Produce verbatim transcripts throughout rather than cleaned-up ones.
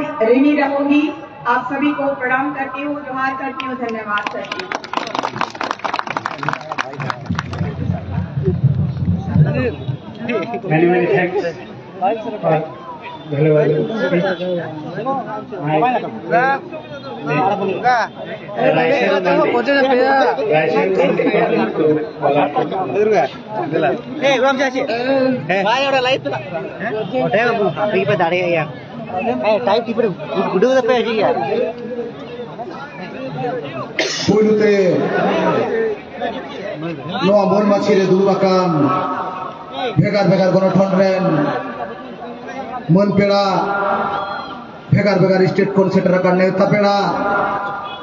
ऋणी रहूंगी। आप सभी को प्रणाम करती हूँ, जोहार करती हूँ, धन्यवाद करती हूँ। Many, many thanks. धन्यवाद। ᱦᱮᱸ, ᱵᱟᱢ ᱪᱟᱪᱮ? ᱦᱮᱸ᱾ ᱵᱟᱭ ᱚᱰᱟ ᱞᱟᱭᱤᱵᱷ ᱛᱮ᱾ ᱦᱮᱸ, ᱵᱟᱯᱤ ᱯᱮ ᱫᱟᱲᱮᱭᱟᱜᱼᱟ᱾ ᱦᱮᱸ, ᱴᱟᱭᱤᱯ ᱴᱤᱯ ᱨᱮ ᱜᱩᱰᱟᱹᱣ ᱫᱟᱯᱮ ᱦᱤᱡᱩᱜ ᱜᱮᱭᱟ᱾ ᱯᱩᱭᱞᱩ ᱛᱮ ᱱᱚᱣᱟ ᱢᱚᱱ ᱢᱟᱹᱪᱷᱤ ᱨᱮ ᱫᱩᱲᱩᱵ ᱟᱠᱟᱱ ᱵᱷᱮᱜᱟᱨ ᱵᱷᱮᱜᱟᱨ ᱜᱚᱱᱚᱴᱷᱚᱱ ᱨᱮᱱ ᱢᱟᱹᱱ ᱯᱮᱲᱟ, ᱵᱷᱮᱜᱟᱨ ᱵᱷᱮᱜᱟᱨ ᱥᱴᱮᱴ ᱠᱷᱚᱱ ᱥᱮᱴᱮᱨ ᱟᱠᱟᱱ ᱱᱮᱣᱛᱟ ᱯᱮᱲᱟ,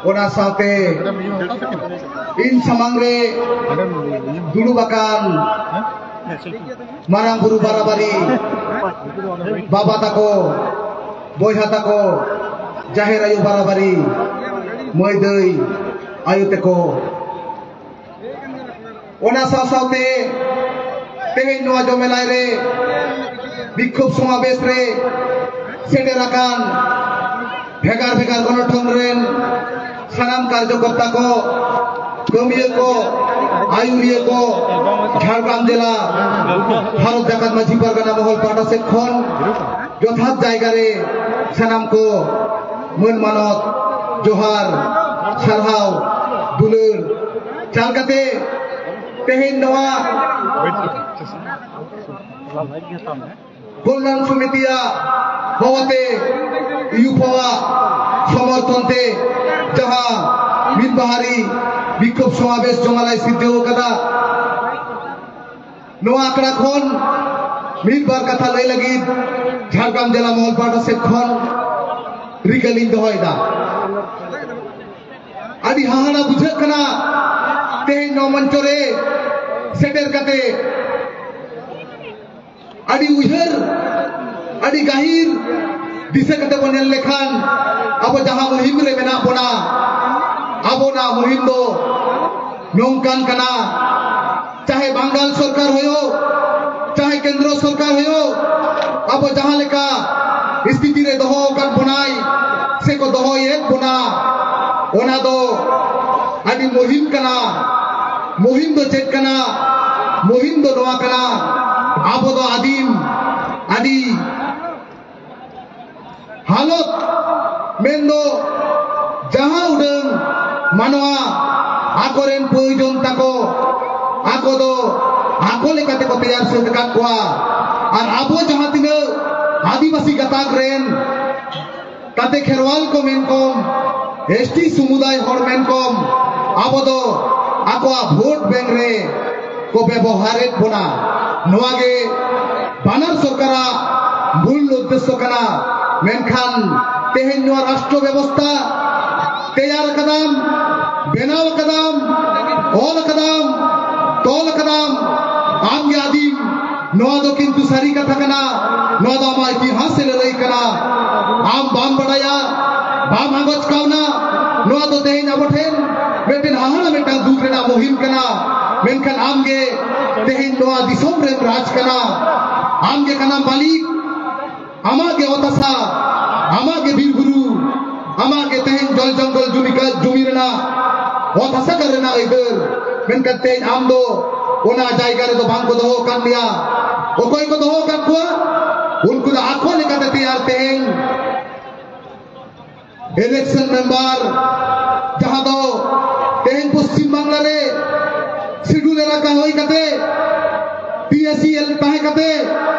ᱚᱱᱟ ᱥᱟᱶᱛᱮ ᱤᱧ ᱥᱟᱢᱟᱝ ᱨᱮ ᱫᱩᱲᱩᱵ ᱟᱠᱟᱱ ᱢᱟᱨᱟᱝ ᱵᱩᱨᱩ ᱵᱟᱨᱟᱵᱟᱨᱤ, ᱵᱟᱵᱟ ᱛᱟᱠᱚ, ᱵᱚᱭᱦᱟ ᱛᱟᱠᱚ, ᱡᱟᱦᱮᱨ ᱟᱭᱳ ᱵᱟᱨᱟᱵᱟᱨᱤ, ᱢᱟᱹᱭ ᱫᱟᱹᱭ, ᱟᱭᱳ ᱛᱟᱠᱚ, ᱚᱱᱟ ᱥᱟᱶ ᱥᱟᱶᱛᱮ ᱛᱮᱦᱮᱧ ᱱᱚᱣᱟ ᱡᱚᱢᱮᱞᱟᱭ ᱨᱮ ᱵᱤᱠᱠᱷᱳᱵ ᱥᱚᱢᱟᱵᱮᱥ ᱨᱮ ᱥᱮᱴᱮᱨ ᱟᱠᱟᱱ ᱵᱷᱮᱜᱟᱨ ᱵᱷᱮᱜᱟᱨ ᱜᱚᱱᱚᱴᱷᱚᱱ ᱨᱮᱱ ᱥᱟᱱᱟᱢ ᱠᱟᱨᱡᱚᱠᱚᱨᱛᱟ ᱠᱚ, ᱠᱟᱹᱢᱤᱭᱟᱹ ᱠᱚ, ᱟᱹᱭᱩᱨᱤᱭᱟᱹ ᱠᱚ, ᱡᱷᱟᱲᱜᱨᱟᱢ ᱡᱮᱞᱟ ᱵᱷᱟᱨᱚᱛ ᱡᱟᱠᱟᱛ ᱢᱟᱹᱡᱷᱤ ᱯᱟᱨᱜᱟᱱᱟ ᱢᱚᱦᱚᱞ ᱯᱟᱦᱴᱟ ᱥᱮᱫ ᱠᱷᱚᱱ ᱡᱚᱛᱷᱟᱛ ᱡᱟᱭᱜᱟ ᱨᱮ ᱥᱟᱱᱟᱢ ᱠᱚ ᱢᱟᱹᱱ ᱢᱟᱱᱚᱛ, ᱡᱚᱦᱟᱨ, ᱥᱟᱨᱦᱟᱣ, ᱫᱩᱞᱟᱹᱲ ᱪᱟᱞ ᱠᱟᱛᱮ ᱛᱮᱦᱮᱧ ᱱᱚᱣᱟ ᱠᱚᱞᱭᱟᱱ ᱥᱚᱢᱤᱛᱤᱭᱟᱜ ᱦᱚᱦᱚᱛᱮ, ᱭᱩᱯᱷᱟᱣᱟᱜ ᱥᱚᱢᱚᱨᱛᱷᱚᱱ ᱛᱮ ᱡᱟᱦᱟᱸ ᱢᱤᱫ ᱵᱟᱦᱟᱨᱤ ᱵᱤᱠᱠᱷᱳᱵ ᱥᱚᱢᱟᱵᱮᱥ ᱡᱚᱢᱟᱞᱟᱭ ᱥᱤᱨᱡᱟᱹᱣ ᱟᱠᱟᱫᱟ, ᱱᱚᱣᱟ ᱟᱠᱷᱲᱟ ᱠᱷᱚᱱ ᱢᱤᱫ ᱵᱟᱨ ᱠᱟᱛᱷᱟ ᱞᱟᱹᱭ ᱞᱟᱹᱜᱤᱫ ᱡᱷᱟᱲᱜᱨᱟᱢ ᱡᱮᱞᱟ ᱢᱚᱦᱚᱞ ᱯᱟᱦᱴᱟ ᱥᱮᱫ ᱠᱷᱚᱱ ᱨᱤᱠᱟᱹ ᱞᱤᱧ ᱫᱚᱦᱚᱭᱮᱫᱟ᱾ ᱟᱹᱰᱤ ᱦᱟᱦᱟᱲᱟ ᱵᱩᱡᱷᱟᱹᱜ ᱠᱟᱱᱟ ᱛᱮᱦᱮᱧ ᱱᱚᱣᱟ ᱢᱚᱧᱪᱚ ᱨᱮ ᱥᱮᱴᱮᱨ ᱠᱟᱛᱮ ᱟᱹᱰᱤ ᱩᱭᱦᱟᱹᱨ, ᱟᱹᱰᱤ ᱜᱟᱹᱦᱤᱨ ᱫᱤᱥᱟᱹ ᱠᱟᱛᱮ ᱵᱚᱱ ᱧᱮᱞ ᱞᱮᱠᱷᱟᱱ, ᱟᱵᱚ ᱡᱟᱦᱟᱸ ᱢᱩᱦᱤᱢ ᱨᱮ ᱢᱮᱱᱟᱜ ᱵᱚᱱᱟ, ᱟᱵᱚᱱᱟᱜ ᱢᱩᱦᱤᱢ ᱫᱚ ᱱᱚᱝᱠᱟᱱ ᱠᱟᱱᱟ, ᱪᱟᱦᱮ ᱵᱟᱝᱜᱟᱞ ᱥᱚᱨᱠᱟᱨ ᱦᱩᱭᱩᱜ, ᱪᱟᱦᱮ ᱠᱮᱱᱫᱨᱚ ᱥᱚᱨᱠᱟᱨ ᱦᱩᱭᱩᱜ, ᱟᱵᱚ ᱡᱟᱦᱟᱸ ᱞᱮᱠᱟ ᱥᱛᱷᱤᱛᱤ ᱨᱮ ᱫᱚᱦᱚ ᱟᱠᱟᱫ ᱵᱚᱱᱟ, ᱥᱮ ᱠᱚ ᱫᱚᱦᱚᱭᱮᱫ ᱵᱚᱱᱟ, ᱚᱱᱟ ᱫᱚ ᱟᱹᱰᱤ ᱢᱩᱦᱤᱢ ᱠᱟᱱᱟ᱾ ᱢᱩᱦᱤᱢ ᱫᱚ ᱪᱮᱫ ᱠᱟᱱᱟ? ᱢᱩᱦᱤᱢ ᱫᱚ ᱱᱚᱣᱟ ᱠᱟᱱᱟ, ᱟᱵᱚ ᱫᱚ ᱟᱹᱫᱤᱢ, ᱟᱹᱰᱤ ᱦᱟᱞᱚᱛ, ᱢᱮᱱᱫᱚ ᱡᱟᱦᱟᱸ ᱩᱰᱟᱹᱝ ᱢᱟᱱᱣᱟ ᱟᱠᱚᱨᱮᱱ ᱯᱨᱚᱭᱳᱡᱚᱱ ᱛᱟᱠᱚ, ᱟᱠᱚ ᱫᱚ ᱟᱠᱚ ᱞᱮᱠᱟᱛᱮ ᱠᱚ ᱛᱮᱭᱟᱨ ᱥᱟᱹᱛ ᱟᱠᱟᱫ ᱠᱚᱣᱟ᱾ ᱟᱨ ᱟᱵᱚ ᱡᱟᱦᱟᱸ ᱛᱤᱱᱟᱹᱜ ᱟᱹᱫᱤᱵᱟᱹᱥᱤ ᱜᱟᱛᱟᱠ ᱨᱮᱱ ᱠᱟᱛᱮ ᱠᱷᱮᱨᱣᱟᱞ ᱠᱚ ᱢᱮᱱ ᱠᱚᱢ, ᱮᱥ ᱴᱤ ᱥᱩᱢᱩᱫᱟᱭ ᱦᱚᱲ ᱢᱮᱱ ᱠᱚᱢ, ᱟᱵᱚ ᱫᱚ ᱟᱠᱚᱣᱟᱜ ᱵᱷᱳᱴ ᱵᱮᱝᱠ ᱨᱮ ᱠᱚ ᱵᱮᱵᱚᱦᱟᱨᱮᱫ ᱵᱚᱱᱟ᱾ ᱱᱚᱣᱟ ᱜᱮ ᱵᱟᱱᱟᱨ ᱥᱚᱨᱠᱟᱨᱟᱜ ᱢᱩᱞ ᱩᱫᱽᱫᱮᱥᱥᱚ ᱠᱟᱱᱟ᱾ ᱢᱮᱱᱠᱷᱟᱱ ᱛᱮᱦᱮᱧ ᱱᱚᱣᱟ ᱨᱟᱥᱴᱨᱚ ᱵᱮᱵᱚᱥᱛᱷᱟ ᱛᱮᱭᱟᱨ ᱟᱠᱟᱫᱟᱢ, ᱵᱮᱱᱟᱣ ᱟᱠᱟᱫᱟᱢ, ᱚᱞ ᱟᱠᱟᱫᱟᱢ, ᱛᱚᱞ ᱟᱠᱟᱫᱟᱢ, ᱟᱢ ᱜᱮ ᱟᱹᱫᱤᱢ᱾ ᱱᱚᱣᱟ ᱫᱚ ᱠᱤᱱᱛᱩ ᱥᱟᱹᱨᱤ ᱠᱟᱛᱷᱟ ᱠᱟᱱᱟ᱾ ᱱᱚᱣᱟ ᱫᱚ ᱟᱢᱟᱜ ᱤᱛᱤᱦᱟᱥ ᱮ ᱞᱟᱹᱞᱟᱹᱭ ᱠᱟᱱᱟ᱾ ᱟᱢ ᱵᱟᱢ ᱵᱟᱲᱟᱭᱟ, ᱵᱟᱢ ᱟᱸᱜᱚᱪ ᱠᱟᱣᱱᱟ᱾ ᱱᱚᱣᱟ ᱫᱚ ᱛᱮᱦᱮᱧ ᱟᱵᱚ ᱴᱷᱮᱱ ᱢᱤᱫᱴᱮᱱ ᱦᱟᱦᱟᱲᱟ, ᱢᱤᱫᱴᱟᱝ ᱫᱩᱠ ᱨᱮᱱᱟᱜ ᱢᱩᱦᱤᱢ ᱠᱟᱱᱟ᱾ ᱢᱮᱱᱠᱷᱟᱱ ᱟᱢ ᱜᱮ ᱛᱮᱦᱮᱧ ᱱᱚᱣᱟ ᱫᱤᱥᱚᱢ ᱨᱮᱢ ᱨᱟᱡᱽ ᱠᱟᱱᱟ᱾ ᱟᱢ ᱜᱮ ᱠᱟᱱᱟᱢ ᱢᱟᱹᱞᱤᱠ᱾ ᱟᱢᱟᱜ ᱜᱮ ᱚᱛ ᱦᱟᱥᱟ, ᱟᱢᱟᱜ ᱜᱮ ᱵᱤᱨ ᱵᱩᱨᱩ, ᱟᱢᱟᱜ ᱜᱮ ᱛᱮᱦᱮᱧ ᱡᱚᱞ ᱡᱚᱝᱜᱚᱞ ᱡᱩᱢᱤ ᱠᱟ-, ᱡᱩᱢᱤ ᱨᱮᱱᱟᱜ ᱚᱛ ᱦᱟᱥᱟ ᱠᱚ ᱨᱮᱱᱟᱜ ᱟᱹᱭᱫᱟᱹᱨ᱾ ᱢᱮᱱᱠᱷᱟᱱ ᱛᱮᱦᱮᱧ ᱟᱢ ᱫᱚ ᱚᱱᱟ ᱡᱟᱭᱜᱟ ᱨᱮᱫᱚ ᱵᱟᱝ ᱠᱚ ᱫᱚᱦᱚ ᱟᱠᱟᱫ ᱢᱮᱭᱟ᱾ ᱚᱠᱚᱭ ᱠᱚ ᱫᱚᱦᱚ ᱟᱠᱟᱫ ᱠᱚᱣᱟ? ᱩᱱᱠᱩ ᱫᱚ ᱟᱠᱚ ᱞᱮᱠᱟᱛᱮ ᱛᱮᱭᱟᱨ ᱛᱮᱦᱮᱧ ᱤᱞᱮᱠᱥᱚᱱ ᱢᱮᱢᱵᱟᱨ, ᱡᱟᱦᱟᱸ ᱫᱚ ᱛᱮᱦᱮᱧ ᱯᱚᱥᱪᱤᱢ ᱵᱟᱝᱞᱟ ᱨᱮ ᱥᱤᱰᱩᱞ ᱮᱞᱟᱠᱟ ᱦᱩᱭ ᱠᱟᱛᱮ, ᱯᱤ ᱮᱥ ᱥᱤ ᱮᱞ ᱛᱟᱦᱮᱸ ᱠᱟᱛᱮ,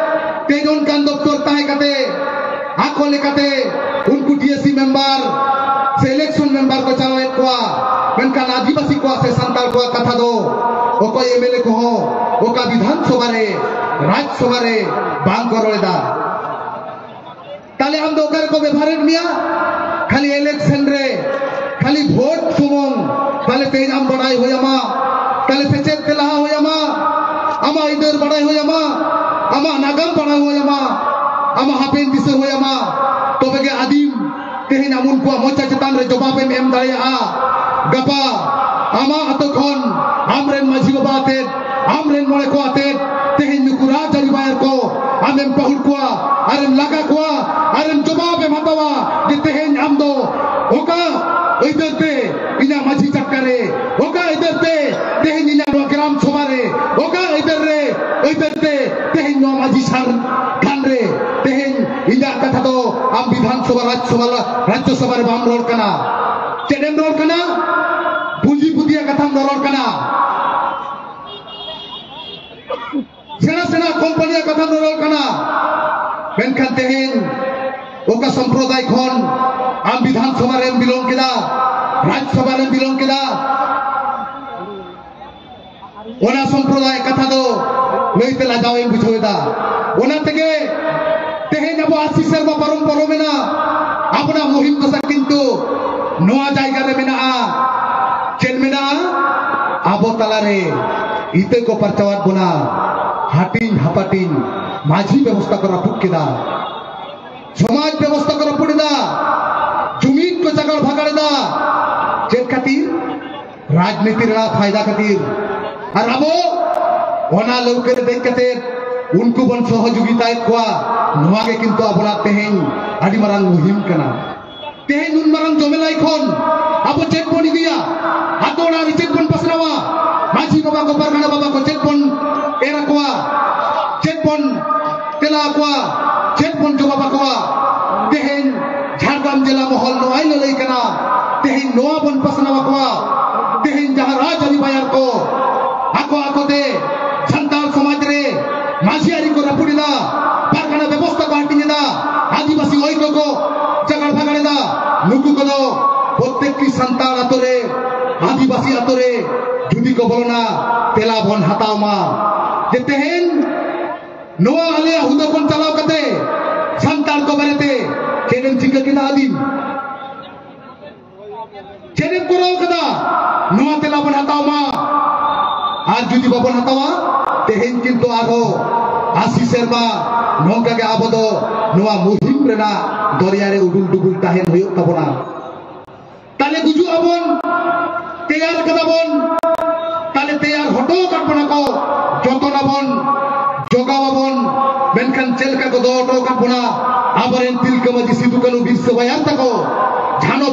ᱛᱮᱦᱮᱧ ᱚᱱᱠᱟᱱ ᱫᱚᱯᱛᱚᱨ ᱛᱟᱦᱮᱸ ᱠᱟᱛᱮ, ᱟᱠᱚ ᱞᱮᱠᱟᱛᱮ ᱩᱱᱠᱩ ᱰᱤ ᱮᱥ ᱥᱤ ᱢᱮᱢᱵᱟᱨ ᱥᱮ ᱤᱞᱮᱠᱥᱚᱱ ᱢᱮᱢᱵᱟᱨ ᱠᱚ ᱪᱟᱞᱟᱣᱮᱫ ᱠᱚᱣᱟ᱾ ᱢᱮᱱᱠᱷᱟᱱ ᱟᱹᱫᱤᱵᱟᱹᱥᱤ ᱠᱚᱣᱟᱜ ᱥᱮ ᱥᱟᱱᱛᱟᱲ ᱠᱚᱣᱟᱜ ᱠᱟᱛᱷᱟ ᱫᱚ ᱚᱠᱚᱭ ᱮᱢ ᱮᱞ ᱮ ᱠᱚᱦᱚᱸ ᱚᱠᱟ ᱵᱤᱫᱷᱟᱱ ᱥᱚᱵᱷᱟ ᱨᱮ, ᱨᱟᱡᱽ ᱥᱚᱵᱷᱟ ᱨᱮ ᱵᱟᱝ ᱠᱚ ᱨᱚᱲ ᱮᱫᱟ᱾ ᱛᱟᱦᱞᱮ ᱟᱢ ᱫᱚ ᱚᱠᱟ ᱨᱮᱠᱚ ᱵᱮᱵᱷᱟᱨᱮᱫ ᱢᱮᱭᱟ? ᱠᱷᱟᱹᱞᱤ ᱤᱞᱮᱠᱥᱚᱱ ᱨᱮ, ᱠᱷᱟᱹᱞᱤ ᱵᱷᱳᱴ ᱥᱩᱢᱩᱝ᱾ ᱛᱟᱦᱞᱮ ᱛᱮᱦᱮᱧ ᱟᱢ ᱵᱟᱲᱟᱭ ᱦᱩᱭ ᱟᱢᱟ, ᱛᱟᱦᱞᱮ ᱥᱮᱪᱮᱫ ᱛᱮ ᱞᱟᱦᱟ ᱦᱩᱭ ᱟᱢᱟ, ᱟᱢᱟᱜ ᱟᱹᱭᱫᱟᱹᱨ ᱵᱟᱲᱟᱭ ᱦᱩᱭ ᱟᱢᱟ, ᱟᱢᱟᱜ ᱱᱟᱜᱟᱢ ᱯᱟᱲᱦᱟᱣ ᱦᱩᱭ ᱟᱢᱟ, ᱟᱢᱟᱜ ᱦᱟᱯᱮᱱ ᱫᱤᱥᱟᱹ ᱦᱩᱭ ᱟᱢᱟ᱾ ᱛᱚᱵᱮ ᱜᱮ ᱟᱹᱫᱤᱢ ᱛᱮᱦᱮᱧ ᱟᱢ ᱩᱱᱠᱩᱣᱟᱜ ᱢᱚᱪᱟ ᱪᱮᱛᱟᱱ ᱨᱮ ᱡᱚᱵᱟᱵ ᱮᱢ ᱮᱢ ᱫᱟᱲᱮᱭᱟᱜᱼᱟ᱾ ᱜᱟᱯᱟ ᱟᱢᱟᱜ ᱟᱛᱳ ᱠᱷᱚᱱ ᱟᱢᱨᱮᱱ ᱢᱟᱹᱡᱷᱤ ᱵᱟᱵᱟ ᱟᱛᱮᱫ, ᱟᱢᱨᱮᱱ ᱢᱚᱬᱮ ᱠᱚ ᱟᱛᱮᱫ ᱛᱮᱦᱮᱧ ᱱᱩᱠᱩ ᱨᱟᱡᱽ ᱟᱹᱨᱤ ᱵᱟᱭᱟᱨ ᱠᱚ ᱟᱢᱮᱢ ᱯᱟᱹᱦᱩᱲ ᱠᱚᱣᱟ, ᱟᱨᱮᱢ ᱞᱟᱜᱟ ᱠᱚᱣᱟ, ᱟᱨᱮᱢ ᱡᱚᱵᱟᱵ ᱮᱢ ᱦᱟᱛᱟᱣᱟ᱾ ᱛᱮᱦᱮᱧ ᱟᱢ ᱫᱚ ᱚᱠᱟ ᱟᱹᱭᱫᱟᱹᱨ ᱛᱮ ᱤᱧᱟᱹᱜ ᱢᱟᱹᱡᱷᱤ ᱪᱟᱴᱠᱟ ᱨᱮ, ᱚᱠᱟ ᱟᱹᱭᱫᱟᱹᱨ ᱛᱮ ᱛᱮᱦᱮᱧ ᱤᱧᱟᱹᱜ ᱱᱚᱣᱟ ᱜᱨᱟᱢ ᱥᱚᱵᱷᱟ ᱨᱮ, ᱚᱠᱟ ᱟᱹᱭᱫᱟᱹᱨ ᱨᱮ, ᱟᱹᱭᱫᱟᱹᱨ ᱛᱮ ᱛᱮᱦᱮᱧ ᱱᱚᱣᱟ ᱢᱟᱹᱡᱷᱤ ᱥᱟᱨ ᱛᱷᱟᱱ ᱨᱮ ᱛᱮᱦᱮᱧ ᱤᱧᱟᱹᱜ ᱠᱟᱛᱷᱟ ᱫᱚ ᱟᱢ ᱵᱤᱫᱷᱟᱱ ᱥᱚᱵᱷᱟ, ᱨᱟᱡᱽ ᱥᱚᱵᱷᱟ, ᱨᱟᱡᱽᱡᱚ ᱥᱚᱵᱷᱟ ᱨᱮ ᱵᱟᱢ ᱨᱚᱲ ᱠᱟᱱᱟ? ᱪᱮᱫ ᱮᱢ ᱨᱚᱲ ᱠᱟᱱᱟ? ᱯᱩᱸᱡᱤ ᱯᱩᱛᱤᱭᱟᱜ ᱠᱟᱛᱷᱟᱢ ᱨᱚᱲ ᱠᱟᱱᱟ, ᱥᱮᱬᱟ ᱥᱮᱬᱟ ᱠᱳᱢᱯᱟᱱᱤᱭᱟᱜ ᱠᱟᱛᱷᱟᱢ ᱨᱚᱲ ᱠᱟᱱᱟ, ᱢᱮᱱᱠᱷᱟᱱ ᱛᱮᱦᱮᱧ ᱚᱠᱟ ᱥᱚᱢᱯᱨᱚᱫᱟᱭ ᱠᱷᱚᱱ ᱟᱢ ᱵᱤᱫᱷᱟᱱ ᱥᱚᱵᱷᱟ ᱨᱮᱢ belong ᱠᱮᱫᱟ, ᱨᱟᱡᱽ ᱥᱚᱵᱷᱟ ᱨᱮᱢ belong ᱠᱮᱫᱟ, ᱚᱱᱟ ᱥᱚᱢᱯᱨᱚᱫᱟᱭ ᱠᱟᱛᱷᱟ ᱫᱚ ᱞᱟᱹᱭᱛᱮ ᱞᱟᱡᱟᱣ ᱤᱧ ᱵᱩᱡᱷᱟᱹᱣ ᱮᱫᱟ᱾ ᱚᱱᱟ ᱛᱮᱜᱮ ᱛᱮᱦᱮᱧ ᱟᱵᱚ ᱟᱥᱤ ᱥᱮᱨᱢᱟ ᱯᱟᱨᱚᱢ ᱯᱟᱨᱚᱢᱮᱱᱟ, ᱟᱵᱚᱱᱟᱜ ᱢᱩᱦᱤᱢ ᱫᱚᱥᱟ ᱠᱤᱱᱛᱩ ᱱᱚᱣᱟ ᱡᱟᱭᱜᱟ ᱨᱮ ᱢᱮᱱᱟᱜᱼᱟ᱾ ᱪᱮᱫ ᱢᱮᱱᱟᱜᱼᱟ? ᱟᱵᱚ ᱛᱟᱞᱟᱨᱮ ᱤᱛᱟᱹ ᱠᱚ ᱯᱟᱨᱪᱟᱣᱟᱫ ᱵᱚᱱᱟ, ᱦᱟᱹᱴᱤᱧ ᱦᱟᱯᱟᱴᱤᱧ, ᱢᱟᱹᱡᱷᱤ ᱵᱮᱵᱚᱥᱛᱷᱟ ᱠᱚ ᱨᱟᱹᱯᱩᱫ ᱠᱮᱫᱟ, ᱥᱚᱢᱟᱡᱽ ᱵᱮᱵᱚᱥᱛᱷᱟ ᱠᱚ ᱨᱟᱹᱯᱩᱫ ᱮᱫᱟ, ᱡᱩᱢᱤᱫ ᱠᱚ ᱪᱟᱜᱟᱲ ᱵᱷᱟᱜᱟᱲ ᱮᱫᱟ᱾ ᱪᱮᱫ ᱠᱷᱟᱹᱛᱤᱨ? ᱨᱟᱡᱽᱱᱤᱛᱤ ᱨᱮᱱᱟᱜ ᱯᱷᱟᱭᱫᱟ ᱠᱷᱟᱹᱛᱤᱨ᱾ ᱟᱨ ᱟᱵᱚ ᱚᱱᱟ ᱞᱟᱹᱣᱠᱟᱹ ᱨᱮ ᱫᱮᱡ ᱠᱟᱛᱮ ᱩᱱᱠᱩ ᱵᱚᱱ ᱥᱚᱦᱚᱡᱳᱜᱤᱛᱟᱭᱮᱫ ᱠᱚᱣᱟ, ᱱᱚᱣᱟ ᱜᱮ ᱠᱤᱱᱛᱩ ᱟᱵᱚᱱᱟᱜ ᱛᱮᱦᱮᱧ ᱟᱹᱰᱤ ᱢᱟᱨᱟᱝ ᱢᱩᱦᱤᱢ ᱠᱟᱱᱟ᱾ ᱛᱮᱦᱮᱧ ᱱᱩᱱ ᱢᱟᱨᱟᱝ ᱡᱚᱢᱮᱞᱟᱭ ᱠᱷᱚᱱ ᱟᱵᱚ ᱪᱮᱫ ᱵᱚᱱ ᱤᱫᱤᱭᱟ? ᱟᱛᱳ ᱚᱲᱟᱜ ᱨᱮ ᱪᱮᱫ ᱵᱚᱱ ᱯᱟᱥᱱᱟᱣᱟ? ᱢᱟᱹᱡᱷᱤ ᱵᱟᱵᱟ ᱠᱚ, ᱯᱟᱨᱜᱟᱱᱟ ᱵᱟᱵᱟ ᱠᱚ ᱪᱮᱫ ᱵᱚᱱ ᱮᱨ ᱟᱠᱚᱣᱟ? ᱪᱮᱫ ᱵᱚᱱ ᱛᱮᱞᱟ ᱟᱠᱚᱣᱟ? ᱪᱮᱫ ᱵᱚᱱ ᱡᱚᱵᱟᱵ ᱟᱠᱚᱣᱟ? ᱛᱮᱦᱮᱧ ᱡᱷᱟᱲᱜᱨᱟᱢ ᱡᱮᱞᱟ ᱢᱚᱦᱚᱞ ᱱᱚᱣᱟᱭ ᱞᱟᱹᱞᱟᱹᱭ ᱠᱟᱱᱟ, ᱛᱮᱦᱮᱧ ᱱᱚᱣᱟ ᱵᱚᱱ ᱯᱟᱥᱱᱟᱣ ᱟᱠᱚᱣᱟ᱾ ᱛᱮᱦᱮᱧ ᱡᱟᱦᱟᱸ ᱨᱟᱡᱽ ᱟᱹᱨᱤ ᱵᱟᱭᱟᱨ ᱠᱚ ᱟᱠᱚ ᱟᱠᱚᱛᱮ ᱥᱟᱱᱛᱟᱲ ᱥᱚᱢᱟᱡᱽ ᱨᱮ ᱢᱟᱹᱡᱷᱤ ᱟᱹᱨᱤ ᱠᱚ ᱨᱟᱹᱯᱩᱫ ᱮᱫᱟ, ᱯᱟᱨᱜᱟᱱᱟ ᱵᱮᱵᱚᱥᱛᱷᱟ ᱠᱚ ᱦᱟᱹᱴᱤᱧ ᱮᱫᱟ, ᱟᱹᱫᱤᱵᱟᱹᱥᱤ ᱚᱭᱠᱚ ᱠᱚ ᱪᱟᱜᱟᱲ ᱵᱷᱟᱜᱟᱲ ᱮᱫᱟ, ᱱᱩᱠᱩ ᱠᱚᱫᱚ ᱯᱨᱚᱛᱮᱠᱴᱤ ᱥᱟᱱᱛᱟᱲ ᱟᱛᱳ ᱨᱮ, ᱟᱹᱫᱤᱵᱟᱹᱥᱤ ᱟᱛᱳ ᱨᱮ ᱡᱩᱫᱤ ᱠᱚ ᱵᱚᱞᱚᱱᱟ, ᱛᱮᱞᱟ ᱵᱚᱱ ᱦᱟᱛᱟᱣ ᱢᱟ ᱡᱮ ᱛᱮᱦᱮᱧ ᱱᱚᱣᱟ ᱟᱞᱮᱭᱟᱜ ᱦᱩᱫᱟᱹ ᱠᱷᱚᱱ ᱪᱟᱞᱟᱣ ᱠᱟᱛᱮ ᱥᱟᱱᱛᱟᱲ ᱠᱚ ᱵᱟᱨᱮᱛᱮ ᱪᱮᱫ ᱮᱢ ᱪᱤᱠᱟᱹ ᱠᱮᱫᱟ ᱟᱹᱫᱤᱢ? ᱪᱮᱫ ᱮᱢ ᱠᱚᱨᱟᱣ ᱠᱟᱫᱟ? ᱱᱚᱣᱟ ᱛᱮᱞᱟ ᱵᱚᱱ ᱦᱟᱛᱟᱣ ᱢᱟ᱾ ᱟᱨ ᱡᱩᱫᱤ ᱵᱟᱵᱚᱱ ᱦᱟᱛᱟᱣᱟ, ᱛᱮᱦᱮᱧ ᱠᱤᱱᱛᱩ ᱟᱨᱦᱚᱸ ᱟᱥᱤ ᱥᱮᱨᱢᱟ ᱱᱚᱝᱠᱟ ᱜᱮ ᱟᱵᱚ ᱫᱚ ᱱᱚᱣᱟ ᱢᱩᱦᱤᱢ ᱨᱮᱱᱟᱜ ᱫᱚᱨᱭᱟ ᱨᱮ ᱩᱰᱩᱞ ᱰᱩᱵᱩᱞ ᱛᱟᱦᱮᱱ ᱦᱩᱭᱩᱜ ᱛᱟᱵᱚᱱᱟ᱾ ᱛᱟᱦᱞᱮ ᱜᱩᱡᱩᱜ ᱟᱵᱚᱱ, ᱛᱮᱭᱟᱨ ᱠᱟᱫᱟ ᱵᱚᱱ, ᱛᱟᱦᱞᱮ ᱛᱮᱭᱟᱨ ᱦᱚᱴᱚ ᱟᱠᱟᱫ ᱵᱚᱱᱟ ᱠᱚ, ᱡᱚᱛᱚᱱ ᱟᱵᱚᱱ, ᱡᱚᱜᱟᱣ ᱟᱵᱚᱱ᱾ ᱢᱮᱱᱠᱷᱟᱱ ᱪᱮᱫ ᱞᱮᱠᱟ ᱠᱚ ᱫᱚᱦᱚ ᱦᱚᱴᱚ ᱟᱠᱟᱫ ᱵᱚᱱᱟ ᱟᱵᱚᱨᱮᱱ ᱛᱤᱞᱠᱟᱹ ᱢᱟᱹᱡᱷᱤ, ᱥᱤᱫᱩ ᱠᱟᱹᱱᱩ, ᱵᱤᱨᱥᱟᱹ ᱵᱟᱭᱟᱨ ᱛᱟᱠᱚ ᱡᱷᱟᱱᱚ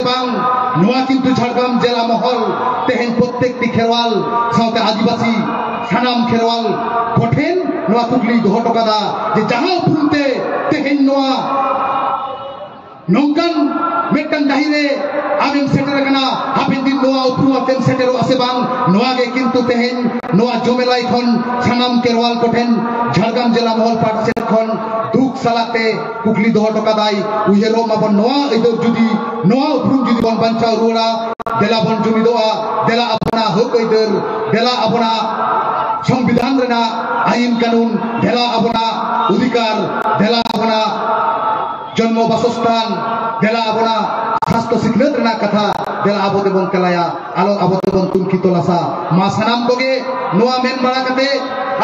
ᱵᱟᱝ, ᱱᱚᱣᱟ ᱠᱤᱱᱛᱩ ᱡᱷᱟᱲᱜᱨᱟᱢ ᱡᱮᱞᱟ ᱢᱚᱦᱚᱞ ᱛᱮᱦᱮᱧ ᱯᱨᱚᱛᱮᱠᱴᱤ ᱠᱷᱮᱨᱣᱟᱞ ᱥᱟᱶᱛᱮ ᱟᱹᱫᱤᱵᱟᱹᱥᱤ ᱥᱟᱱᱟᱢ ᱠᱷᱮᱨᱣᱟᱞ ᱠᱚᱴᱷᱮᱱ ᱱᱚᱣᱟ ᱠᱩᱠᱞᱤ ᱫᱚᱦᱚ ᱦᱚᱴᱚ ᱠᱟᱫᱟ ᱡᱮ ᱡᱟᱦᱟᱸ ᱩᱯᱨᱩᱢ ᱛᱮ ᱛᱮᱦᱮᱧ ᱱᱚᱣᱟ ᱱᱚᱝᱠᱟᱱ ᱢᱤᱫᱴᱟᱝ ᱰᱟᱹᱦᱤ ᱨᱮ ᱟᱢᱮᱢ ᱥᱮᱴᱮᱨ ᱟᱠᱟᱱᱟ, ᱦᱟᱯᱮᱱ ᱫᱤᱱ ᱱᱚᱣᱟ ᱩᱯᱨᱩᱢ ᱟᱛᱮᱢ ᱥᱮᱴᱮᱨᱚᱜᱼᱟ ᱥᱮ ᱵᱟᱝ? ᱱᱚᱣᱟ ᱜᱮ ᱠᱤᱱᱛᱩ ᱛᱮᱦᱮᱧ ᱱᱚᱣᱟ ᱡᱚᱢᱮᱞᱟᱭ ᱠᱷᱚᱱ ᱥᱟᱱᱟᱢ ᱠᱮᱨᱣᱟᱞ ᱠᱚᱴᱷᱮᱱ ᱡᱷᱟᱲᱜᱨᱟᱢ ᱡᱮᱞᱟ ᱢᱚᱦᱚᱞ ᱯᱟᱦᱴᱟ ᱥᱮᱫ ᱠᱷᱚᱱ ᱫᱩᱠ ᱥᱟᱞᱟᱜ ᱛᱮ ᱠᱩᱠᱞᱤ ᱫᱚᱦᱚ ᱦᱚᱴᱚ ᱠᱟᱫᱟᱭ᱾ ᱩᱭᱦᱟᱹᱨᱚᱜ ᱢᱟᱵᱚᱱ ᱱᱚᱣᱟ ᱟᱹᱭᱫᱟᱹᱨ ᱡᱩᱫᱤ, ᱱᱚᱣᱟ ᱩᱯᱨᱩᱢ ᱡᱩᱫᱤ ᱵᱚᱱ ᱵᱟᱧᱪᱟᱣ ᱨᱩᱣᱟᱹᱲᱟ, ᱫᱮᱞᱟ ᱵᱚᱱ ᱡᱩᱢᱤᱫᱚᱜᱼᱟ, ᱫᱮᱞᱟ ᱟᱵᱚᱱᱟᱜ ᱦᱚᱠ ᱟᱹᱭᱫᱟᱹᱨ, ᱫᱮᱞᱟ ᱟᱵᱚᱱᱟᱜ ᱥᱚᱝᱵᱤᱫᱷᱟᱱ ᱨᱮᱱᱟᱜ ᱟᱹᱭᱤᱱ ᱠᱟᱹᱱᱩᱱ, ᱫᱮᱞᱟ ᱟᱵᱚᱱᱟᱜ ᱚᱫᱷᱤᱠᱟᱨ, ᱫᱮᱞᱟ ᱟᱵᱚᱱᱟᱜ ᱡᱚᱱᱢᱚ ᱵᱟᱥᱚᱥᱛᱷᱟᱱ, ᱫᱮᱞᱟ ᱟᱵᱚᱱᱟᱜ ᱥᱟᱥᱛᱚ ᱥᱤᱠᱷᱱᱟᱹᱛ ᱨᱮᱱᱟᱜ ᱠᱟᱛᱷᱟ ᱫᱮᱞᱟ ᱟᱵᱚ ᱛᱮᱵᱚᱱ ᱛᱮᱞᱟᱭᱟ, ᱟᱞᱚ ᱟᱵᱚ ᱛᱮᱵᱚᱱ ᱛᱩᱱᱠᱷᱤ ᱛᱚᱞᱟᱥᱟ᱾ ᱢᱟ ᱥᱟᱱᱟᱢ ᱠᱚᱜᱮ ᱱᱚᱣᱟ ᱢᱮᱱ ᱵᱟᱲᱟ ᱠᱟᱛᱮ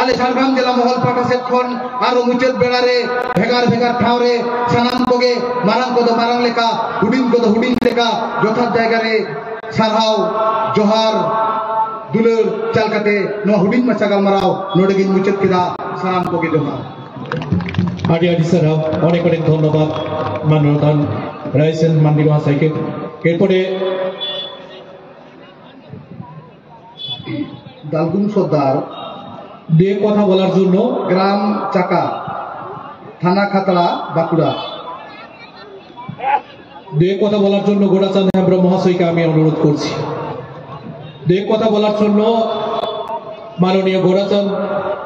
ᱟᱞᱮ ᱡᱷᱟᱲᱜᱨᱟᱢ ᱡᱮᱞᱟ ᱢᱚᱦᱚᱞ ᱯᱟᱦᱴᱟ ᱥᱮᱫ ᱠᱷᱚᱱ ᱟᱨᱚ ᱢᱩᱪᱟᱹᱫ ᱵᱮᱲᱟ ᱨᱮ ᱵᱷᱮᱜᱟᱨ ᱵᱷᱮᱜᱟᱨ ᱴᱷᱟᱶ ᱨᱮ ᱥᱟᱱᱟᱢ ᱠᱚᱜᱮ ᱢᱟᱨᱟᱝ ᱠᱚᱫᱚ ᱢᱟᱨᱟᱝ ᱞᱮᱠᱟ, ᱦᱩᱰᱤᱧ ᱠᱚᱫᱚ ᱦᱩᱰᱤᱧ ᱞᱮᱠᱟ ᱡᱚᱛᱷᱟᱛ ᱡᱟᱭᱜᱟ ᱨᱮ ᱥᱟᱨᱦᱟᱣ, ᱡᱚᱦᱟᱨ, ᱫᱩᱞᱟᱹᱲ ᱪᱟᱞ ᱠᱟᱛᱮ ᱱᱚᱣᱟ ᱦᱩᱰᱤᱧ ᱢᱟᱪᱷᱟ ᱜᱟᱞᱢᱟᱨᱟᱣ ᱱᱚᱰᱮ ᱜᱤᱧ ᱢᱩᱪᱟᱹᱫ ᱠᱮᱫᱟ᱾ ᱥᱟᱱᱟᱢ ᱠᱚᱜᱮ ᱡᱚᱦᱟᱨ᱾ ᱟᱹᱰᱤ ᱟᱹᱰᱤ ᱥᱟᱨᱦᱟᱣ, ᱚᱱᱮᱠ ᱚᱱᱮᱠ ᱫᱷᱚᱱᱱᱚᱵᱟᱫ ᱢᱟᱱᱱᱚᱛᱟᱱ ᱨᱟᱭᱥᱮᱱ ᱢᱟᱱᱰᱤ ᱢᱚᱦᱟᱥᱚᱭ কে। এরপরে দালগুম সর্দার, দু এক কথা বলার জন্য, গ্রাম চাকা, থানা খাতড়া, বাঁকুড়া। দু এক কথা বলার জন্য গোরাচাঁদ হেমব্রম মহাশয়কে আমি অনুরোধ করছি। দু এক কথা বলার জন্য মাননীয় গোরাচাঁদ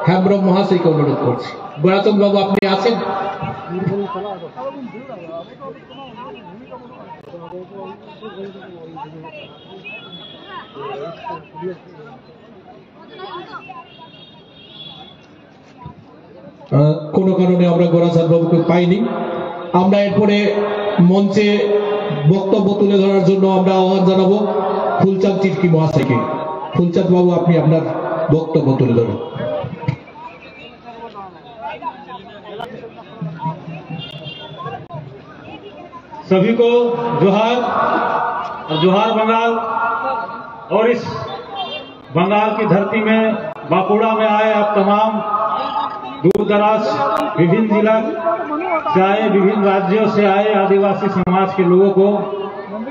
হেমব্রম মহাশয়কে অনুরোধ করছি। গোরাচাঁদ বাবু, আপনি আছেন? আহ, কোনো কারণে আমরা গোরাচাঁদ বাবুকে পাইনি। আমরা এরপরে মঞ্চে বক্তব্য তুলে ধরার জন্য আমরা আহ্বান জানাবো ফুলচাঁদ তির্কি মহাশয়কে। ফুলচাঁদ বাবু, আপনি আপনার বক্তব্য তুলে ধরুন। सभी को जोहार और जोहार बंगाल। और इस बंगाल की धरती में, बांकुड़ा में आए आप तमाम दूर दराज, विभिन्न जिला से आए, विभिन्न राज्यों से आए आदिवासी समाज के लोगों को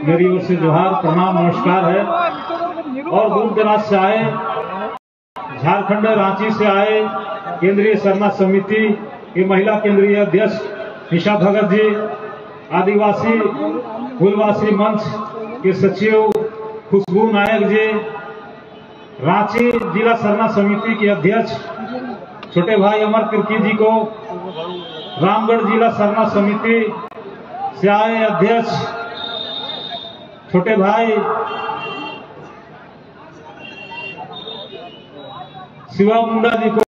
मेरी ओर से जोहार, प्रणाम, नमस्कार है। और दूर दराज से आए, झारखंड रांची से आए केंद्रीय सरना समिति के महिला केंद्रीय अध्यक्ष निशा भगत जी, आदिवासी मूलवासी मंच के सचिव खुशबू नायक जी, रांची जिला सरना समिति के अध्यक्ष छोटे भाई अमर तिर्की जी को, रामगढ़ जिला सरना समिति से आए अध्यक्ष छोटे भाई शिवा मुंडा जी को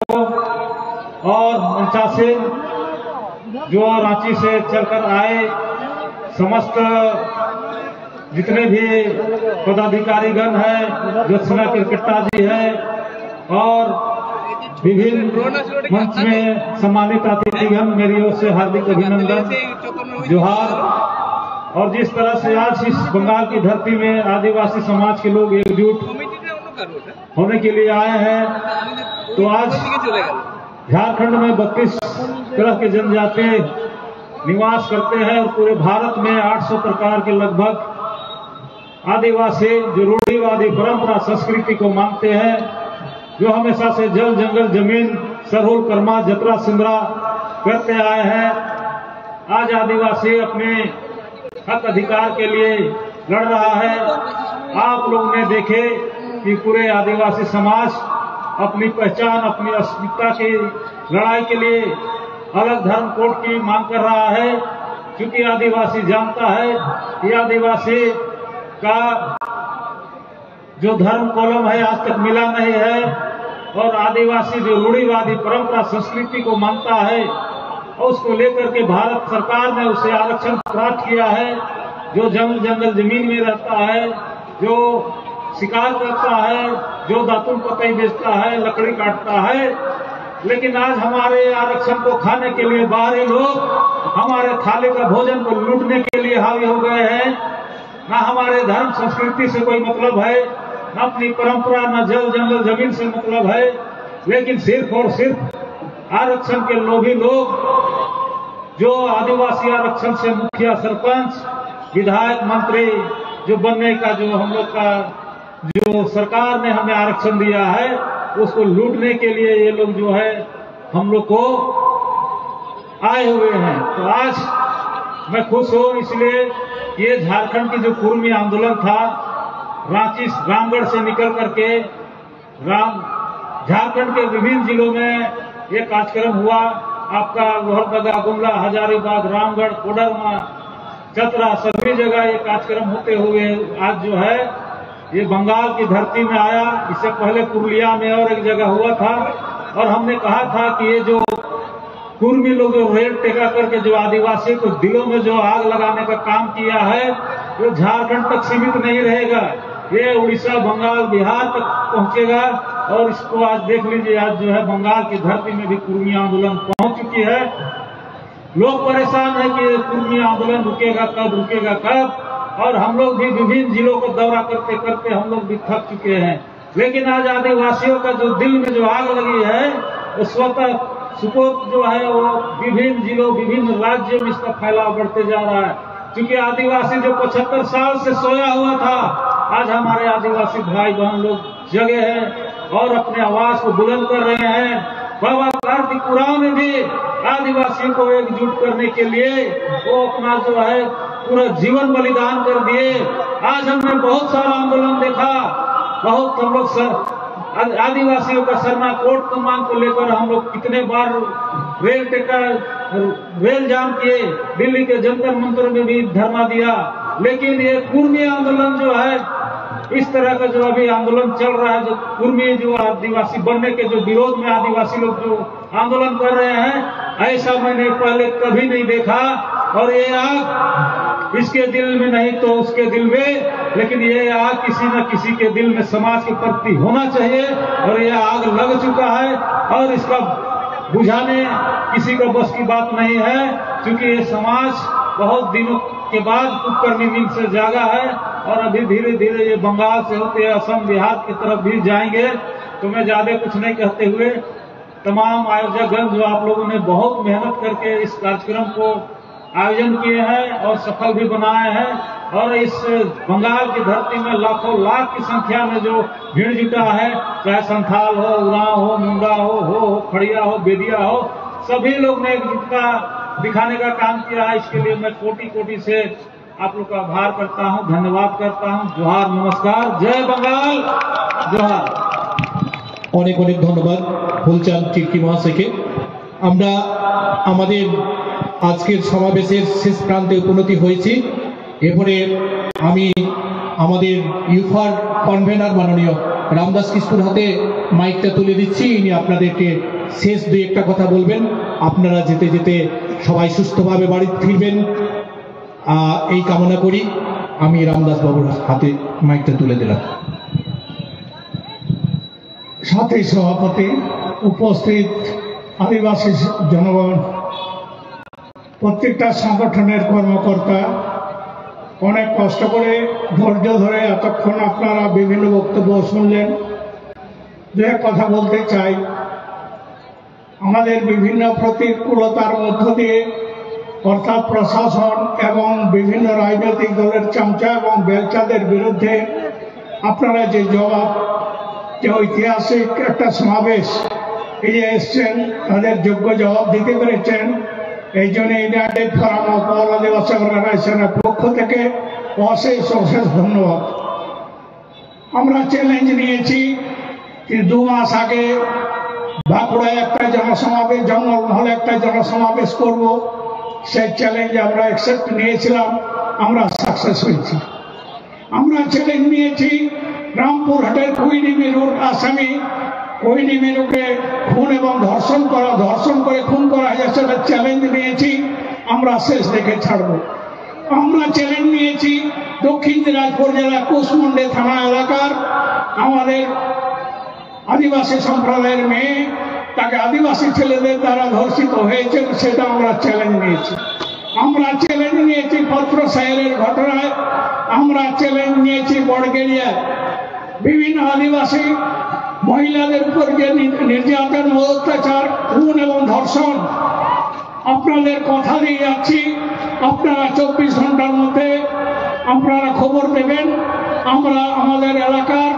और मंचासीन जो रांची से चलकर आए समस्त जितने भी पदाधिकारीगण हैं, ज्योत्सना केरकेट्टा जी हैं और विभिन्न मंच में सम्मानित अतिथिगण, मेरी ओर से हार्दिक अभिनंदन, जोहार। और जिस तरह से आज इस बंगाल की धरती में आदिवासी समाज के लोग एकजुट होने के लिए आए हैं, तो आज झारखंड में बत्तीस तरह के जनजाति निवास करते हैं और पूरे भारत में आठ सौ प्रकार के लगभग आदिवासी जो रूढ़िवादी परंपरा संस्कृति को मानते हैं, जो हमेशा से जल जंगल जमीन सरहुल कर्मा जतरा सिंदरा करते आए हैं, आज आदिवासी अपने हक अधिकार के लिए लड़ रहा है। आप लोग ने देखे कि पूरे आदिवासी समाज अपनी पहचान, अपनी अस्मिता की लड़ाई के लिए अलग धर्म कोड की मांग कर रहा है, क्योंकि आदिवासी जानता है कि आदिवासी का जो धर्म कॉलम है आज तक मिला नहीं है, और आदिवासी जो रूढ़िवादी परंपरा संस्कृति को मानता है और उसको लेकर के भारत सरकार ने उसे आरक्षण प्राप्त किया है। जो जंगल जंगल जमीन में रहता है, जो शिकार करता है, जो दातुन पतई बेचता है, लकड़ी काटता है, लेकिन आज हमारे आरक्षण को खाने के लिए बाहरी लोग हमारे थाली का भोजन को लूटने के लिए हावी हो गए हैं। ना हमारे धर्म संस्कृति से कोई मतलब है, ना अपनी परंपरा, ना जल जंगल जमीन से मतलब है, लेकिन सिर्फ और सिर्फ आरक्षण के लोभी लोग जो आदिवासी आरक्षण से मुखिया, सरपंच, विधायक, मंत्री जो बनने का जो हम लोग का जो सरकार ने हमें आरक्षण दिया है, उसको लूटने के लिए ये लोग जो है हम लोग को आए हुए हैं। तो आज मैं खुश हूँ इसलिए कि ये झारखंड की जो कुर्मी आंदोलन था, रांची रामगढ़ से निकल करके राम झारखंड के विभिन्न जिलों में ये कार्यक्रम हुआ। आपका लोहरदगा, गुमला, हजारीबाग, रामगढ़, कोडरमा, चतरा, सभी जगह ये कार्यक्रम होते हुए आज जो है ये बंगाल की धरती में आया। इससे पहले पुरुलिया में और एक जगह हुआ था और हमने कहा था कि ये जो कुर्मी लोग जो रेल टेका करके जो आदिवासी को दिलों में जो आग लगाने का काम किया है, ये झारखंड तक सीमित नहीं रहेगा, ये उड़ीसा, बंगाल, बिहार तक पहुंचेगा। और इसको आज देख लीजिए, आज जो है बंगाल की धरती में भी कुर्मी आंदोलन पहुंच चुकी है। लोग परेशान है कि ये कुर्मी आंदोलन रुकेगा कब, रुकेगा कब। और हम लोग भी विभिन्न जिलों को दौरा करते करते हम लोग भी थक चुके हैं। लेकिन आज आदिवासियों का जो दिल में जो आग लगी है, वो स्वतः सुपोत जो है, वो विभिन्न जिलों, विभिन्न राज्यों में इसका फैलाव बढ़ते जा रहा है। क्योंकि आदिवासी जो पचहत्तर साल से सोया हुआ था, आज हमारे आदिवासी भाई बहन लोग जगे हैं और अपने आवाज को बुलंद कर रहे हैं। बाबा कार्तिक उरांव ने भी आदिवासियों को एकजुट करने के लिए वो अपना जो है पूरा जीवन बलिदान कर दिए। आज हमने बहुत सारा आंदोलन देखा, बहुत हम लोग सर, आद- आदिवासियों का सरना कोर्ट की मांग को लेकर हम लोग कितने बार रेल टेका, रेल जाम किए, दिल्ली के जंतर मंतर में भी धरना दिया। लेकिन ये कुर्मी आंदोलन जो है, इस तरह का जो अभी आंदोलन चल रहा है, जो कुर्मी जो आदिवासी बनने के जो विरोध में आदिवासी लोग जो आंदोलन कर रहे हैं, ऐसा मैंने पहले कभी नहीं देखा। और ये आग इसके दिल में नहीं तो उसके दिल में, लेकिन ये आग किसी न किसी के दिल में समाज के प्रति होना चाहिए। और ये आग लग चुका है और इसका बुझाने किसी का बस की बात नहीं है, क्योंकि ये समाज बहुत दिनों के बाद कुंभकर्णी नींद से जागा है। और अभी धीरे धीरे ये बंगाल से होते हुए असम, बिहार की तरफ भी जाएंगे। तो मैं ज्यादा कुछ नहीं कहते हुए तमाम आयोजकगण जो आप लोगों ने बहुत मेहनत करके इस कार्यक्रम को आयोजन किए हैं और सफल भी बनाए हैं। और इस बंगाल की धरती में लाखों लाख की संख्या में जो भीड़ जुटा है, चाहे संथाल हो, उरांव हो, मुंडा हो, हो, हो, खड़िया हो, बेदिया हो, सभी लोग ने एकजुटता दिखाने का काम किया है। इसके लिए मैं कोटि कोटि से आप लोग का आभार करता हूँ, धन्यवाद करता हूँ। जोहार, नमस्कार, जय बंगाल, जोहार। অনেক অনেক ধন্যবাদ ফুলচাঁদ চিরকি মহাশয়কে। আমরা আমাদের আজকের সমাবেশের শেষ প্রান্তে উপনীত হয়েছি। এরপরে আমি আমাদের ইউফার কনভেনার মাননীয় রামদাস কিস্কুর হাতে মাইকটা তুলে দিচ্ছি। ইনি আপনাদেরকে শেষ দুই একটা কথা বলবেন। আপনারা যেতে যেতে সবাই সুস্থভাবে বাড়ি ফিরবেন, আহ, এই কামনা করি। আমি রামদাস বাবুর হাতে মাইকটা তুলে দিলাম। সাথী সভাপতি, উপস্থিত আদিবাসী জনগণ, প্রত্যেকটা সংগঠনের কর্মকর্তা, অনেক কষ্ট করে ধৈর্য ধরে এতক্ষণ আপনারা বিভিন্ন বক্তব্য শুনলেন। দু এক কথা বলতে চাই, আমাদের বিভিন্ন প্রতিকূলতার মধ্য দিয়ে, অর্থাৎ প্রশাসন এবং বিভিন্ন রাজনৈতিক দলের চামচা এবং বেলচাদের বিরুদ্ধে আপনারা যে জবাব, যে ঐতিহাসিক একটা সমাবেশ, এই যে এসছেন, তাদের যোগ্য জবাব দিতে পেরেছেন। এই জন্য ইউনাইটেড ফোরাম অফ অল আদিবাসী অর্গানাইজেশনের পক্ষ থেকে অশেষ অশেষ ধন্যবাদ। আমরা চ্যালেঞ্জ নিয়েছি যে দু মাস আগে বাঁকুড়ায় একটা জনসমাবেশ, জঙ্গলমহলে একটা জনসমাবেশ করব, সেই চ্যালেঞ্জ আমরা অ্যাকসেপ্ট নিয়েছিলাম, আমরা সাকসেস হয়েছি। আমরা চ্যালেঞ্জ নিয়েছি রামপুরহাটের কুইনি মিরুর আসামি, কুইনি মিরুকে খুন এবং ধর্ষণ করা, ধর্ষণ করে খুন করা হয়েছে, সেটা চ্যালেঞ্জ নিয়েছি, আমরা শেষ দেখে ছাড়বো। আমরা চ্যালেঞ্জ নিয়েছি দক্ষিণ দিনাজপুর জেলা কুশমুন্ডে থানা এলাকার আমাদের আদিবাসী সম্প্রদায়ের মেয়ে, তাকে আদিবাসী ছেলেদের দ্বারা ধর্ষিত হয়েছে, সেটা আমরা চ্যালেঞ্জ নিয়েছি। আমরা চ্যালেঞ্জ নিয়েছি পাত্র সাহেবের ঘটনায়, আমরা চ্যালেঞ্জ নিয়েছি বড়গেরিয়ায় বিভিন্ন আদিবাসী মহিলাদের উপর যে নি- নির্যাতন ও অত্যাচার, খুন এবং ধর্ষণ, আপনাদের কথা দিয়ে যাচ্ছি, আপনারা চব্বিশ ঘন্টার মধ্যে আপনারা খবর দেবেন। আমরা আমাদের এলাকার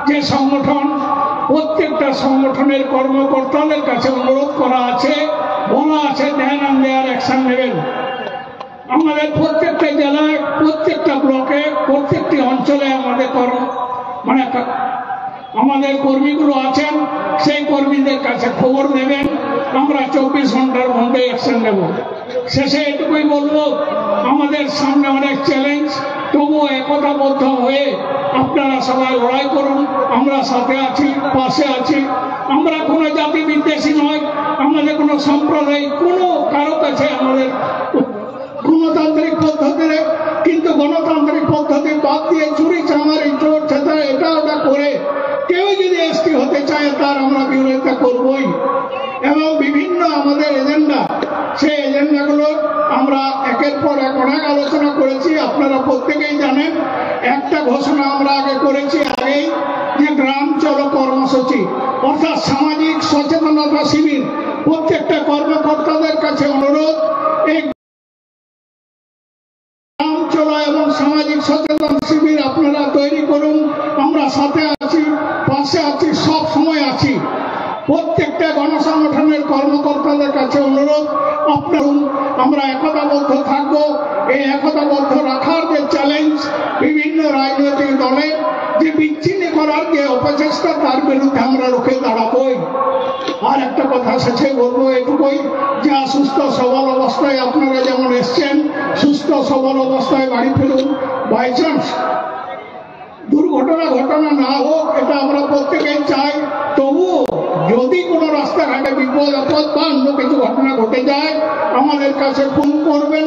যে সংগঠন, প্রত্যেকটা সংগঠনের কর্মকর্তাদের কাছে অনুরোধ করা আছে, বলা আছে, দেন অ্যান্ড দেয়ার অ্যাকশন নেবেন। আমাদের প্রত্যেকটা জেলায়, প্রত্যেকটা ব্লকে, প্রত্যেকটি অঞ্চলে আমাদের কর্ম, মানে, আমাদের কর্মীগুলো আছেন, সেই কর্মীদের কাছে খবর নেবেন, আমরা চব্বিশ ঘন্টার মধ্যে অ্যাকশন নেব। শেষে এটুকুই বলবো, আমাদের সামনে অনেক চ্যালেঞ্জ, তবুও একতাবদ্ধ হয়ে আপনারা সবাই লড়াই করুন। আমরা সাথে আছি, পাশে আছি। আমরা কোনো জাতি বিদ্বেষী নয়, আমাদের কোনো সাম্প্রদায়িক কোনো কারো কাছে আমাদের গণতান্ত্রিক পদ্ধতিতে কিন্তু গণতান্ত্রিক পদ্ধতি বাদ দিয়ে চুরি চামারি চোর ছেঁচড়া এটা ওটা করে কেউ যদি এসটি হতে চায়, তার আমরা বিরোধিতা করবই। এবং বিভিন্ন আমাদের এজেন্ডা, সেই এজেন্ডাগুলো আমরা একের পর এক অনেক আলোচনা করেছি। আপনারা প্রত্যেকেই জানেন, একটা ঘোষণা আমরা আগে করেছি, আগেই, যে গ্রাম চলো কর্মসূচি, অর্থাৎ সামাজিক সচেতনতা শিবির। প্রত্যেকটা কর্মকর্তাদের কাছে অনুরোধ, এই গ্রাম চলো এবং সামাজিক সচেতন শিবির আপনারা তৈরি করুন। আমরা সাথে আছি, পাশে আছি, সব সময় আছি। প্রত্যেকটা গণসংগঠনের কর্মকর্তাদের কাছে অনুরোধ, আপনারা, আমরা একতাবদ্ধ থাকব। এই একতাবদ্ধ রাখার যে চ্যালেঞ্জ, বিভিন্ন রাজনৈতিক দলের যে বিচ্ছিন্ন করার যে অপচেষ্টা, তার বিরুদ্ধে আমরা রুখে দাঁড়াবই। আর একটা কথা শেষে বলবো এটুকুই, যে সুস্থ সবল অবস্থায় আপনারা যেমন এসছেন, সুস্থ সবল অবস্থায় বাড়ি ফিরুন। বাই চান্স দুর্ঘটনা ঘটনা না হোক, এটা আমরা প্রত্যেকেই চাই। তবুও যদি কোনো রাস্তাঘাটে বিপদ আপদ বা অন্য কিছু ঘটনা ঘটে যায়, আমাদের কাছে ফোন করবেন।